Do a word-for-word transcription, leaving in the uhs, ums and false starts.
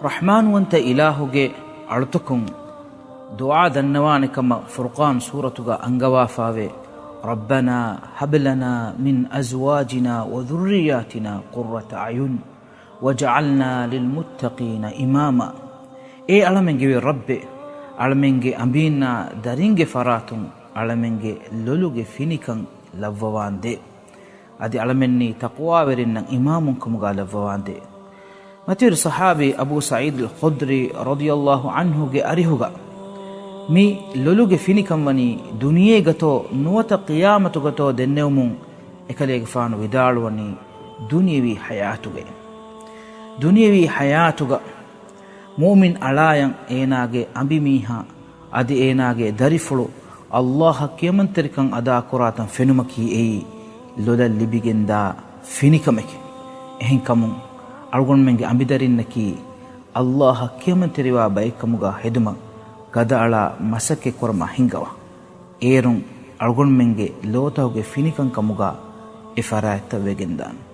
ރަޙްމާންވަންތަ އިލާހުގެ އަޅުތަކުން ދުޢާ ދަންނަވާނެ ކަމަށް ފުރުޤާން ސޫރަތުގަ އަންގަވާފާވޭ، رَبَّنَا هَبْ لَنَا مِنْ أَزْوَاجِنَا وَذُرِّيَّاتِنَا قُرَّةَ أَعْيُنٍ وَاجْعَلْنَا لِلْمُتَّقِينَ إِمَامًا. އޭ އަޅަމެންގެ ވެރި ރައްބޭ، އަޅަމެންގެ އަނބީންނާ ދަރިންގެ ފަރާތުން އަޅަމެންގެ ލޮލުގެ ފިނިކަން ލައްވަވާނދޭ. އަދި އަޅަމެންނީ ތަޤްވާވެރިންނަށް އިމާމުން ކަމުގަ ލައްވަވާނދޭ. މަތިވެރި ޞަޙާބީ އަބޫ ސަޢީދުލް ޚުދްރީ ރަޟިޔަﷲ ޢަންހުގެ އަރިހުގަ މި ލޮލުގެ ފިނިކަން ވަނީ ދުނިޔޭގަތޯ ނުވަތަ ޤިޔާމަތުގަތޯ ދެންނެވުމުން އެކަލޭގެފާނު ވިދާޅުވަނީ ދުނިޔެވީ ޙަޔާތުގައި. ދުނިޔެވީ ޙަޔާތުގަ މުއުމިން އަޅާޔަށް އޭނާގެ އަނބިމީހާ އަދި އޭނާގެ ދަރިފުޅު ﷲ އަށް ކިޔަމަންތެރިކަން އަދާކުރާތަން ފެނުމަކީ އެއީ ލޮލަށް ލިބިގެންދާ ފިނިކަމެކޭ. އެހެންކަމުން އަޅުގަނޑުމެންގެ އަނބިދަރިންނަކީ ﷲ އަށް ކިޔަމަންތެރިވާ ބައެއްކަމުގަ ހެދުމަށް ގަދައަޅާ މަސައްކަތްކުރަމާ ހިންގަވާ. އޭރުން އަޅުގަނޑުމެންގެ ލޯތަކުގެ ފިނިކަންކަމުގަ އެ ފަރާތްތައް ވެގެންދާނެ.